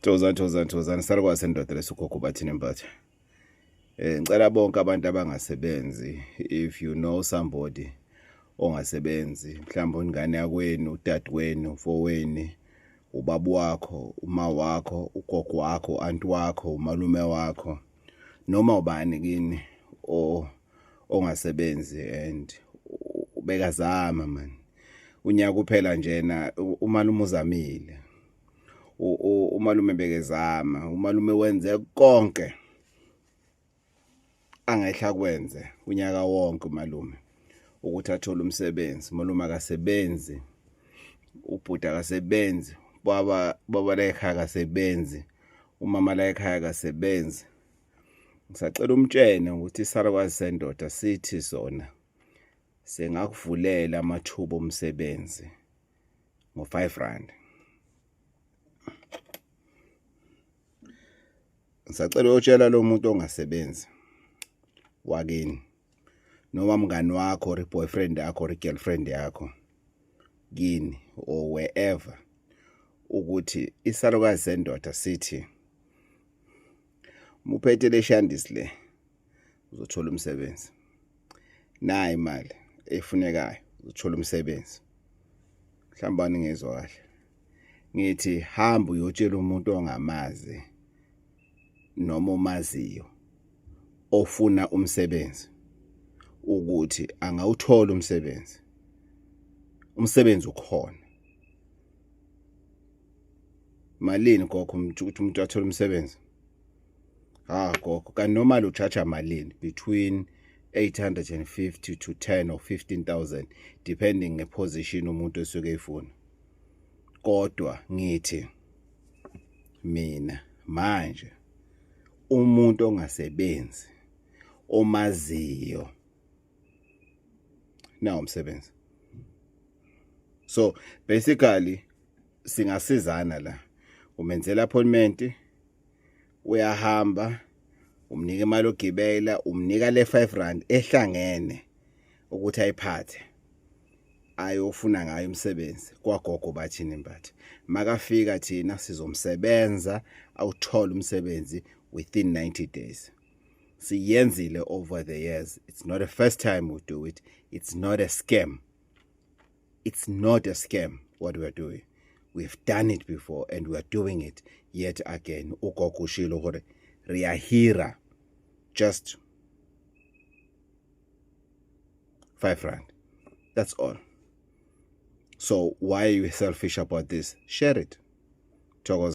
Thokozani, thokozani, thokozani. Salukwazi sendoda lesukhokho bathini mbatha. Ngicela bonke abantu abangasebenzi, if you know somebody ongasebenzi, mhlawumbe ingane yakwenu, udadewenu, mfowenu, ubaba wakho, uma wakho, ugogo wakho, anti wakho, umalume wakho, noma ubani kini o ongasebenzi and ubekazama man. Unyaka uphela njena umalume uzamile. Umalume bekezama, umalume wenze konke angehla kwenze unyaka wonke umalume ukuthi athole umsebenzi. Umalume akasebenzi, ubhuti akasebenzi, baba la ekhaya akasebenzi, umama la ekhaya akasebenzi. Ngisacela umtshene ukuthi isalukwazi sendoda sithi sona singakuvulela amathuba omsebenzi ngo-5 rand. Ngisacela uyotshela lo muntu ongasebenzi wakini noma mngani wakho or boyfriend yakho or girlfriend yakho kini or wherever ukuthi isalukazi sendoda sithi muphethe leshandisi le uzothola umsebenzi, nayi imali efunekayo uzothola umsebenzi. Mhlawumbe aningizwa kahle, ngithi hamba uyotshela umuntu ongamazi noma omaziyo ofuna umsebenzi ukuthi angawuthola umsebenzi. Umsebenzi ukhona. Malini gogo ukuthi umuntu athole umsebenzi? Ah gogo, kanti normally uchaja malini? Between 850 to 10 or 15,000 depending ngeposition umuntu esuke eyifuna. Kodwa ngithi mina manje umuntu ongasebenzi omaziyo nawo umsebenzi. So basically singasizana la, umenzela appointment, uyahamba umnika imali ogibela, umnika le 5 rand ehlangene ukuthi ayiphathe ayofuna ngayo umsebenzi kwagogo bathini mbatha. Makafika thina sizomsebenza awuthola umsebenzi within 90 days. Siyenzile over the years. It's not the first time we do it. It's not a scam. It's not a scam what we are doing. We've done it before and we are doing it yet again. Ugogo ushilo gore re a hira just 5 rand. That's all. So why are you selfish about this? Share it. Thokoza.